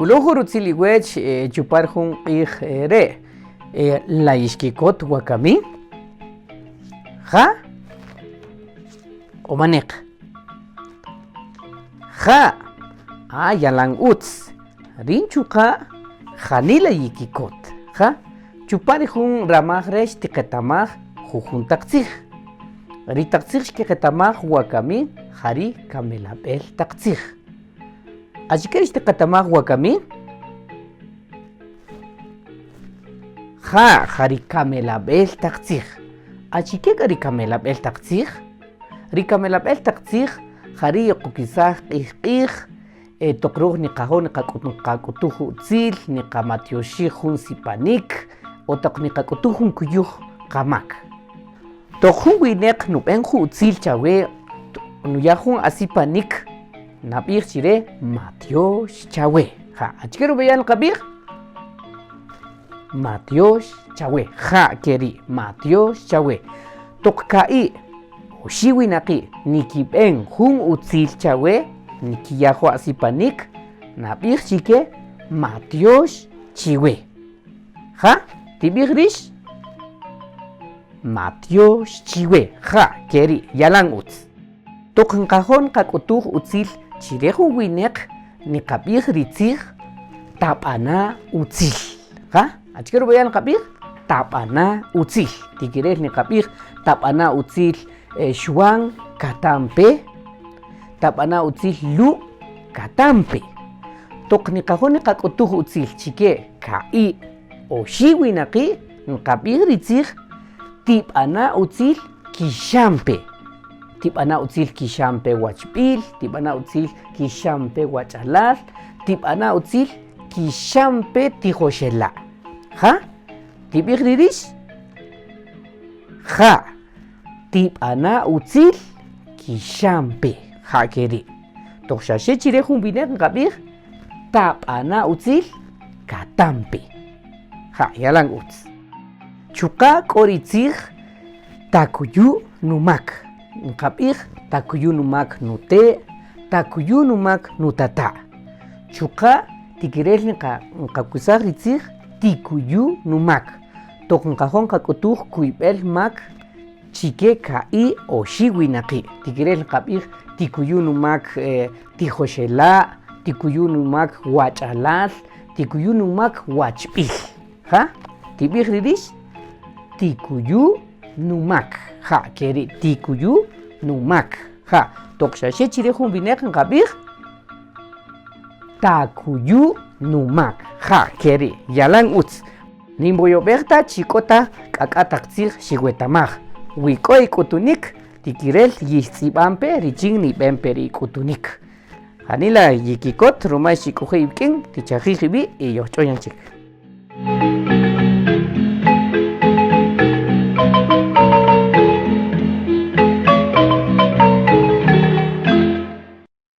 Tik'uluj jun rutzil iwech chupan jun q'ij re'. La yixkikot wakami? Ja o maneq? Ja! Ah, yalan utz. Rïn chuqa' janila yikikot. Ja, chupan ri jun ramaj re' xtiqetamaj jujun taq tzij. Ri taq tzij xkeqetamaj wakami ja ri kamelab'el taq tzij. Achike ri xtiqetamaj wakami? Ja, ja ri kamelab'el taq tzij. Achike k'a ri kamelab'el taq tzij? Ri kamelab'el taq tzij ja ri yeqokisaj q'ij q'ij toq röj niqajo' niqak'utuj utzil, niqamatyoxij jun sipanik o toq niqak'utuj jun kuyuj qamak. Toq jun winäq nub'än jun utzil chawe, nuya' jun asipanik, nab'ij chi re matyox chawe. Ja', achike rub'eyal nqab'ij? Matyox chawe. Ja', ke ri', matyox chawe. Toq ka'i' oxi' winaqi' nikib'än jun utzil chawe, nikiya' jun asipanik, nab'ij chi ke matyox chiwe. Ja', tib'ij rïx? Matyox chiwe. Ja', ke ri', yalan ütz. Toq nqajo' nqak'utuj utzil chi re jun winäq niqab'ij ri tzij tab'ana' utzil. Ja', achike rub'eyal nqab'ij? Tab'ana' utzil. Tikirel niqab'ij tab'ana' utzil Xwan katampe, tab'ana' utzil Lu' katampe. Toq niqajo' niqak'utuj utzil chi ke ka'i' oxi' winaqi' nqab'ij ri tzij tib'ana' utzil kixampe. Tib'ana' utzil kixampe wachb'il, tib'ana' utzil kixampe wach'alal, tib'ana' utzil kixampe tijoxela'. Ja? Tib'ij ri rïx? Ja'. Tib'ana' utzil kixampe. Ja' ke ri'. Toq xa xe chi re jun winäq nqab'ij, tab'ana' utzil katampe. Ja', yalan ütz. Chuqa' k'o ri tzij takuyu' numak. Nqab'ij takuyu' numak nute', takuyu' numak nutata'. Chuqa' tikirel nqakusaj ri tzij tikuyu' numak. Toq nqajo' nqak'utuj kuyb'el mak chi ke ka'i' oxi' winaqi'. Tikirel nqab'ij tikuyu' numak tijoxela', tikuyu' numak wach'alal, tikuyu' numak wachb'il. Ja, tib'ij ri rïx, tikuyu' numak. Ja, ke ri' tikuyu' numak. Ja, toq xa xe chi re jun winäq nqab'ij, takuyu' numak. Ja, ke ri' yalan ütz. Ninwoyob'ej ta chi k'o ta k'ak'a' taq tzij xiwetamaj. Wi k'o ik'utunik, tikirel yixtz'ib'an pe richin nib'en pe ri ik'utunik. Janila yikikot ruma xik'oje' iwik'in, tichajij iwi' y yojch'on yan chik.